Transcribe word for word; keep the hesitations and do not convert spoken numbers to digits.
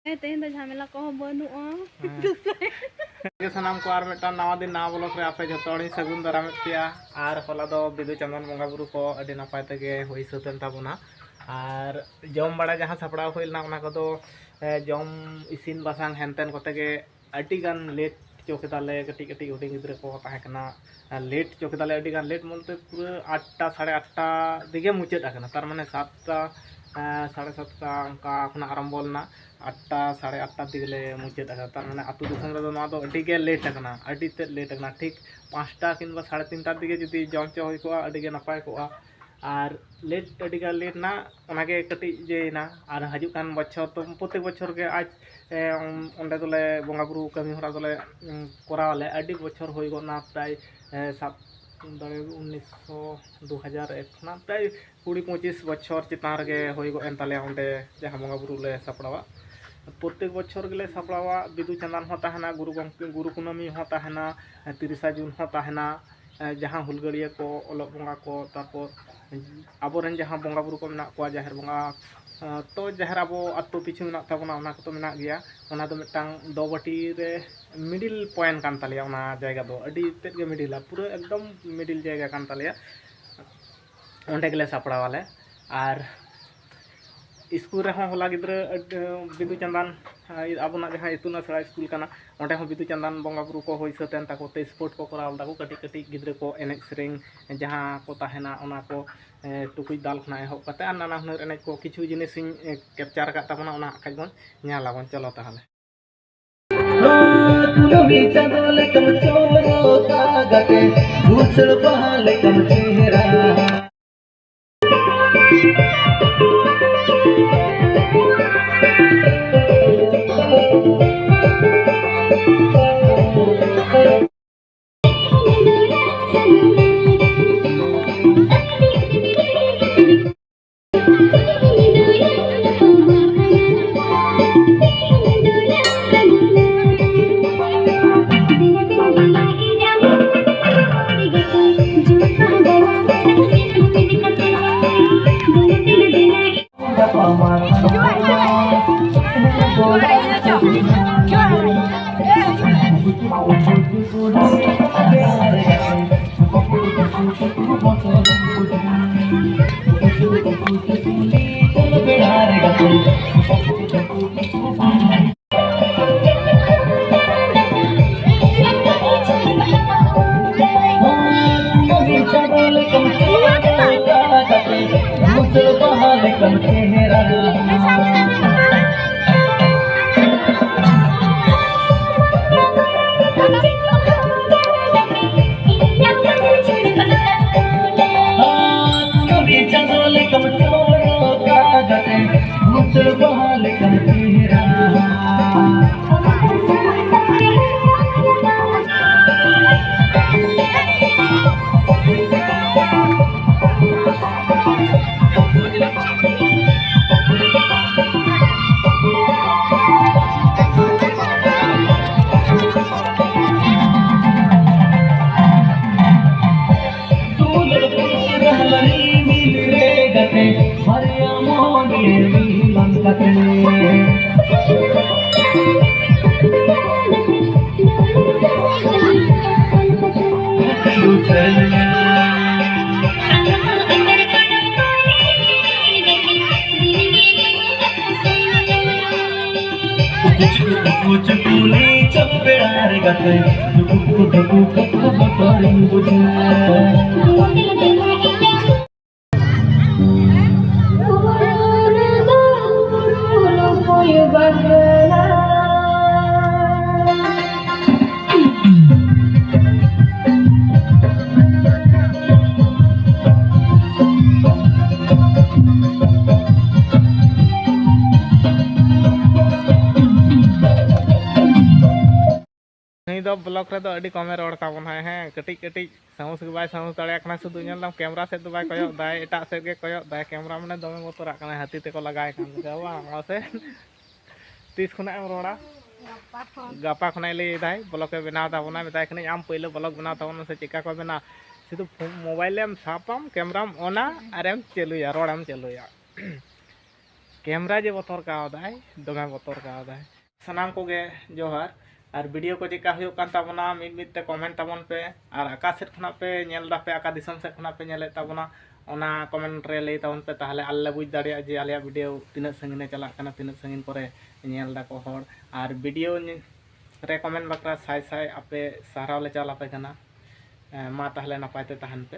ᱦᱮᱸ, ᱛᱮᱦᱮᱧ ᱫᱚ ᱡᱷᱟᱢᱮᱞᱟ ᱠᱚᱦᱚᱸ ᱵᱟᱹᱱᱩᱜᱼᱟ᱾ ᱦᱮᱸ᱾ ᱥᱟᱱᱟᱢ ᱠᱚ ᱟᱨ ᱢᱤᱫᱴᱟᱝ ᱱᱟᱣᱟ ᱫᱤᱱ, ᱱᱟᱣᱟ ᱵᱞᱚᱜ ᱨᱮ ᱟᱯᱮ ᱡᱷᱚᱛᱚ ᱦᱚᱲᱤᱧ ᱥᱟᱹᱜᱩᱱ ᱫᱟᱨᱟᱢᱮᱫ ᱯᱮᱭᱟ᱾ ᱟᱨ ᱦᱚᱞᱟ ᱫᱚ ᱵᱤᱫᱩ ᱪᱟᱸᱫᱟᱱ ᱵᱚᱸᱜᱟ ᱵᱩᱨᱩ ᱠᱚ ᱟᱹᱰᱤ ᱱᱟᱯᱟᱭ ᱛᱮᱜᱮ ᱦᱩᱭ ᱥᱟᱹᱛ ᱮᱱ ᱛᱟᱵᱚᱱᱟ᱾ ᱟᱨ ᱡᱚᱢ ᱵᱟᱲᱟ ᱡᱟᱦᱟᱸ ᱥᱟᱯᱲᱟᱣ ᱦᱩᱭ ᱞᱮᱱᱟ, ᱚᱱᱟ ᱠᱚᱫᱚ, ᱮ, ᱡᱚᱢ ᱤᱥᱤᱱ ᱵᱟᱥᱟᱝ ᱦᱮᱱᱛᱮᱱ ᱠᱚᱛᱮ ᱜᱮ ᱟᱹᱰᱤ ᱜᱟᱱ ᱞᱮᱴ ᱦᱚᱪᱚ ᱠᱮᱫᱟᱞᱮ᱾ ᱠᱟᱹᱴᱤᱡ ᱠᱟᱹᱴᱤᱡ ᱦᱩᱰᱤᱧ ᱜᱤᱫᱽᱨᱟᱹ ᱠᱚ ᱛᱟᱦᱮᱸ ᱠᱟᱱᱟ, ᱞᱮᱴ ᱦᱚᱪᱚ ᱠᱮᱫᱟᱞᱮ ᱟᱹᱰᱤ ᱜᱟᱱ᱾ ᱞᱮᱴ ᱵᱚᱞᱛᱮ ᱯᱩᱨᱟᱹ ᱟᱴᱴᱟ, ᱥᱟᱲᱮ ᱟᱴᱴᱟ ᱫᱤᱜᱮ ᱢᱩᱪᱟᱹᱫ ᱟᱠᱟᱱᱟ᱾ ᱛᱟᱨ ᱢᱟᱱᱮ ᱥᱟᱛᱴᱟ, ᱮᱸ, ᱥᱟᱲᱮ ᱥᱟᱛᱴᱟ ᱚᱱᱠᱟ ᱠᱷᱚᱱᱟᱜ ᱟᱨᱟᱢᱵᱚ ᱞᱮᱱᱟ᱾ ᱟᱴᱴᱟ, ᱥᱟᱲᱮ ᱟᱴᱴᱟ ᱫᱤᱜᱮ ᱞᱮ ᱢᱩᱪᱟᱹᱫ ᱟᱠᱟᱫᱟ᱾ ᱛᱟᱨ ᱢᱟᱱᱮ ᱟᱹᱛᱩ ᱫᱤᱥᱚᱢ ᱨᱮᱫᱚ ᱱᱚᱣᱟ ᱫᱚ ᱟᱹᱰᱤ ᱜᱮ ᱞᱮᱴ ᱟᱠᱟᱱᱟ, ᱟᱹᱰᱤ ᱛᱮᱫ ᱞᱮᱴ ᱟᱠᱟᱱᱟ᱾ ᱴᱷᱤᱠ ᱯᱟᱸᱪᱴᱟ ᱠᱤᱝᱵᱟ ᱥᱟᱲᱮ ᱛᱤᱱᱴᱟ ᱫᱤᱜᱮ ᱡᱩᱫᱤ ᱡᱚᱢ ᱦᱚᱪᱚ ᱦᱩᱭ ᱠᱚᱜᱼᱟ, ᱟᱹᱰᱤ ᱜᱮ ᱱᱟᱯᱟᱭ ᱠᱚᱜᱼᱟ᱾ ᱟᱨ ᱞᱮᱴ, ᱟᱹᱰᱤ ᱜᱟᱱ ᱞᱮᱴ ᱮᱱᱟ, ᱚᱱᱟᱜᱮ ᱠᱟᱹᱴᱤᱡ ᱤᱭᱟᱹᱭᱮᱱᱟ᱾ ᱟᱨ ᱦᱤᱡᱩᱜ ᱠᱟᱱ ᱵᱚᱪᱷᱚᱨ ᱫᱚ ᱯᱨᱚᱛᱮᱠ ᱵᱚᱪᱷᱚᱨ ᱜᱮ ᱟᱡ, ᱮ, ᱚᱸᱰᱮ ᱫᱚᱞᱮ ᱵᱚᱸᱜᱟ ᱵᱩᱨᱩ ᱠᱟᱹᱢᱤ ᱦᱚᱨᱟ ᱫᱚᱞᱮ, ᱩᱸ, ᱠᱚᱨᱟᱣ ᱟᱞᱮ᱾ ᱟᱹᱰᱤ ᱵᱚᱪᱷᱚᱨ ᱦᱩᱭ ᱜᱚᱫ ᱮᱱᱟ, ᱯᱨᱟᱭ, ᱮ, ᱥᱟᱵ ᱫᱟᱲᱮ ᱩᱱᱤᱥᱥᱚ, ᱫᱩ ᱦᱟᱡᱟᱨ ᱮᱠ ᱠᱷᱚᱱᱟᱜ ᱯᱨᱟᱭ ᱠᱩᱲᱤ ᱯᱚᱸᱪᱤᱥ ᱵᱚᱪᱷᱚᱨ ᱪᱮᱛᱟᱱ ᱨᱮᱜᱮ ᱦᱩᱭ ᱜᱚᱫ ᱮᱱ ᱛᱟᱞᱮᱭᱟ ᱚᱸᱰᱮ ᱡᱟᱦᱟᱸ ᱵᱚᱸᱜᱟ ᱵᱩᱨᱩ ᱞᱮ ᱥᱟᱯᱲᱟᱣᱟ᱾ ᱯᱨᱚᱛᱮᱠ ᱵᱚᱪᱷᱚᱨ ᱜᱮᱞᱮ ᱥᱟᱯᱲᱟᱣᱟ᱾ ᱵᱤᱫᱩ ᱪᱟᱸᱫᱟᱱ ᱦᱚᱸ ᱛᱟᱦᱮᱱᱟ, ᱜᱩᱨᱩ ᱜᱚᱢᱠᱮ, ᱜᱩᱨᱩ ᱠᱩᱱᱟᱹᱢᱤ ᱦᱚᱸ ᱛᱟᱦᱮᱱᱟ, ᱛᱤᱨᱤᱥᱟ ᱡᱩᱱ ᱦᱚᱸ ᱛᱟᱦᱮᱱᱟ᱾ ᱮ, ᱡᱟᱦᱟᱸ ᱦᱩᱞᱜᱟᱹᱨᱤᱭᱟᱹ ᱠᱚ, ᱚᱞᱚᱜ ᱵᱚᱸᱜᱟ ᱠᱚ, ᱛᱟᱨᱯᱚᱨ ᱟᱵᱚᱨᱮᱱ ᱡᱟᱦᱟᱸ ᱵᱚᱸᱜᱟ ᱵᱩᱨᱩ ᱠᱚ ᱢᱮᱱᱟᱜ ᱠᱚᱣᱟ, ᱡᱟᱦᱮᱨ ᱵᱚᱸᱜᱟ, ᱮ, ᱛᱚ ᱡᱟᱦᱮᱨ ᱟᱵᱚ ᱟᱛᱳ ᱯᱤᱪᱷᱩ ᱢᱮᱱᱟᱜ ᱛᱟᱵᱚᱱᱟ, ᱚᱱᱟ ᱠᱚᱫᱚ ᱢᱮᱱᱟᱜ ᱜᱮᱭᱟ᱾ ᱚᱱᱟ ᱫᱚ ᱢᱤᱫᱴᱟᱝ ᱫᱚᱵᱟᱹᱴᱤ ᱨᱮ ᱢᱤᱰᱤᱞ ᱯᱚᱭᱮᱱᱴ ᱠᱟᱱ ᱛᱟᱞᱮᱭᱟ ᱚᱱᱟ ᱡᱟᱭᱜᱟ ᱫᱚ, ᱟᱹᱰᱤ ᱛᱮᱫ ᱜᱮ ᱢᱤᱰᱤᱞᱟ, ᱯᱩᱨᱟᱹ ᱮᱠᱫᱚᱢ ᱢᱤᱰᱤᱞ ᱡᱟᱭᱜᱟ ᱠᱟᱱ ᱛᱟᱞᱮᱭᱟ᱾ ᱚᱸᱰᱮ ᱜᱮᱞᱮ ᱥᱟᱯᱲᱟᱣᱟᱞᱮ᱾ ᱟᱨ ᱥᱠᱩᱞ ᱨᱮᱦᱚᱸ ᱦᱚᱞᱟ ᱜᱤᱫᱽᱨᱟᱹ ᱟᱹᱰ-, ᱵᱤᱫᱩ ᱪᱟᱸᱫᱟᱱ, ᱟᱵᱚᱱᱟᱜ ᱡᱟᱦᱟᱸ ᱤᱛᱩᱱ ᱟᱥᱲᱟ ᱥᱠᱩᱞ ᱠᱟᱱᱟ, ᱚᱸᱰᱮ ᱦᱚᱸ ᱵᱤᱫᱩ ᱪᱟᱸᱫᱟᱱ ᱵᱚᱸᱜᱟ ᱵᱩᱨᱩ ᱠᱚ ᱦᱩᱭ ᱥᱟᱹᱛ ᱮᱱ ᱛᱟᱠᱚ ᱛᱮ ᱥᱯᱳᱨᱴ ᱠᱚ ᱠᱚᱨᱟᱣ ᱞᱮᱫᱟ ᱠᱚ᱾ ᱠᱟᱹᱴᱤᱡ ᱠᱟᱹᱴᱤᱡ ᱜᱤᱫᱽᱨᱟᱹ ᱠᱚ ᱮᱱᱮᱡ ᱥᱮᱨᱮᱧ ᱡᱟᱦᱟᱸ ᱠᱚ ᱛᱟᱦᱮᱱᱟ, ᱚᱱᱟ ᱠᱚ, ᱮ, ᱴᱩᱠᱩᱡ ᱫᱟᱞ ᱠᱷᱚᱱᱟᱜ ᱮᱦᱚᱵ ᱠᱟᱛᱮ ᱟᱨ ᱱᱟᱱᱟ ᱦᱩᱱᱟᱹᱨ ᱮᱱᱮᱡ ᱠᱚ, ᱠᱤᱪᱷᱩ ᱡᱤᱱᱤᱥᱤᱧ, ᱮ, ᱠᱮᱯᱪᱟᱨ ᱟᱠᱟᱫ ᱛᱟᱵᱚᱱᱟ, ᱚᱱᱟ ᱦᱟᱸᱜ ᱠᱷᱟᱡ ᱵᱚᱱ ᱧᱮᱞ ᱟᱵᱚᱱ᱾ ᱪᱚᱞᱚ ᱛᱟᱦᱚᱞᱮ᱾ ᱠᱩᱱᱟᱹᱢᱤ ᱪᱟᱸᱫᱚ ᱞᱮᱠᱟᱢ ᱪᱚᱢᱨᱚᱜᱟ ᱜᱟᱛᱮ, ᱵᱩᱥᱟᱹᱲ ᱵᱟᱦᱟ ᱞᱮᱠᱟᱢ ᱪᱮᱦᱨᱟ᱾ ᱱᱩᱭ ᱫᱚ ᱵᱞᱚᱜ ᱨᱮᱫᱚ ᱟᱹᱰᱤ ᱠᱚᱢᱮ ᱨᱚᱲ ᱛᱟᱵᱚᱱᱟᱭ, ᱦᱮᱸ, ᱠᱟᱹᱴᱤᱡ ᱠᱟᱹᱴᱤᱡ ᱥᱟᱦᱚᱥ ᱜᱮ ᱵᱟᱭ ᱥᱟᱦᱚᱥ ᱫᱟᱲᱮᱭᱟᱜ ᱠᱟᱱᱟ᱾ ᱥᱩᱫᱷᱩ ᱧᱮᱞ ᱫᱟᱢ, ᱠᱮᱢᱨᱟ ᱥᱮᱫ ᱫᱚ ᱵᱟᱭ ᱠᱚᱭᱚᱜ ᱫᱟᱭ, ᱮᱴᱟᱜ ᱥᱮᱫ ᱜᱮ ᱠᱚᱭᱚᱜ ᱫᱟᱭ᱾ ᱠᱮᱢᱨᱟ ᱢᱟᱱᱮ ᱫᱚᱢᱮ ᱵᱚᱛᱚᱨᱟᱜ ᱠᱟᱱᱟᱭ, ᱦᱟᱹᱛᱤ ᱛᱮᱠᱚ ᱞᱟᱜᱟᱭ ᱠᱟᱱ ᱞᱮᱠᱟ, ᱵᱟᱝ? ᱢᱟᱥᱮ, ᱛᱤᱥ ᱠᱷᱚᱱᱟᱜ ᱮᱢ ᱨᱚᱲᱟ? ᱜᱟᱯᱟ ᱠᱷᱚᱱ᱾ ᱜᱟᱯᱟ ᱠᱷᱚᱱᱟᱜ ᱞᱟᱹᱭ ᱫᱟᱭ, ᱵᱞᱚᱜ ᱮ ᱵᱮᱱᱟᱣ ᱛᱟᱵᱚᱱᱟ, ᱢᱮᱛᱟᱭ ᱠᱟᱹᱱᱟᱹᱧ, "ᱟᱢ ᱯᱳᱭᱞᱳ ᱵᱞᱚᱜ ᱵᱮᱱᱟᱣ ᱛᱟᱵᱚᱱ ᱢᱮᱥᱮ, ᱪᱮᱫᱠᱟ ᱠᱚ ᱵᱮᱱᱟᱣ?" ᱥᱩᱫᱷᱩ ᱯᱷᱳᱱ, ᱢᱳᱵᱟᱭᱤᱞ ᱮᱢ ᱥᱟᱵᱟᱢ, ᱠᱮᱢᱨᱟᱢ ᱚᱱᱟ ᱟᱨᱮᱢ ᱪᱟᱹᱞᱩᱭᱟ, ᱨᱚᱲᱮᱢ ᱪᱟᱹᱞᱩᱭᱟ᱾ ᱠᱮᱢᱨᱟ ᱡᱮ ᱵᱚᱛᱚᱨ ᱠᱟᱣᱫᱟᱭ, ᱫᱚᱢᱮ ᱵᱚᱛᱚᱨ ᱠᱟᱣᱫᱟᱭ᱾ ᱥᱟᱱᱟᱢ ᱠᱚᱜᱮ ᱡᱚᱦᱟᱨ᱾ ᱟᱨ ᱵᱷᱤᱰᱤᱭᱳ ᱠᱚ ᱪᱮᱫᱠᱟ ᱦᱩᱭᱩᱜ ᱠᱟᱱ ᱛᱟᱵᱚᱱᱟ, ᱢᱤᱫ ᱢᱤᱫ ᱛᱮ ᱠᱚᱢᱮᱱᱴ ᱛᱟᱵᱚᱱ ᱯᱮ᱾ ᱟᱨ ᱚᱠᱟ ᱥᱮᱫ ᱠᱷᱚᱱᱟᱜ ᱯᱮ ᱧᱮᱞ ᱫᱟᱯᱮ, ᱚᱠᱟ ᱫᱤᱥᱚᱢ ᱥᱮᱫ ᱠᱷᱚᱱᱟᱜ ᱯᱮ ᱧᱮᱞᱮᱫ ᱛᱟᱵᱚᱱᱟ, ᱚᱱᱟ ᱠᱚᱢᱮᱱᱴ ᱨᱮ ᱞᱟᱹᱭ ᱛᱟᱵᱚᱱ ᱯᱮ᱾ ᱛᱟᱦᱚᱞᱮ ᱟᱞᱮ ᱞᱮ ᱵᱩᱡᱽ ᱫᱟᱲᱮᱭᱟᱜᱼᱟ ᱡᱮ ᱟᱞᱮᱭᱟᱜ ᱵᱷᱤᱰᱤᱭᱳ ᱛᱤᱱᱟᱹᱜ ᱥᱟᱺᱜᱤᱧᱮ ᱪᱟᱞᱟᱜ ᱠᱟᱱᱟ, ᱛᱤᱱᱟᱹᱜ ᱥᱟᱺᱜᱤᱧ ᱠᱚᱨᱮ ᱧᱮᱞ ᱫᱟᱠᱚ ᱦᱚᱲ᱾ ᱟᱨ ᱵᱷᱤᱰᱤᱭᱳ ᱧᱮ-, ᱨᱮ ᱠᱚᱢᱮᱱᱴ ᱵᱟᱠᱷᱨᱟ ᱥᱟᱭ ᱥᱟᱭ ᱟᱯᱮ ᱥᱟᱨᱦᱟᱣ ᱞᱮ ᱪᱟᱞ ᱟᱯᱮ ᱠᱟᱱᱟ᱾ ᱮᱸ, ᱢᱟ ᱛᱟᱦᱚᱞᱮ ᱱᱟᱯᱟᱭ ᱛᱮ ᱛᱟᱦᱮᱱ ᱯᱮ᱾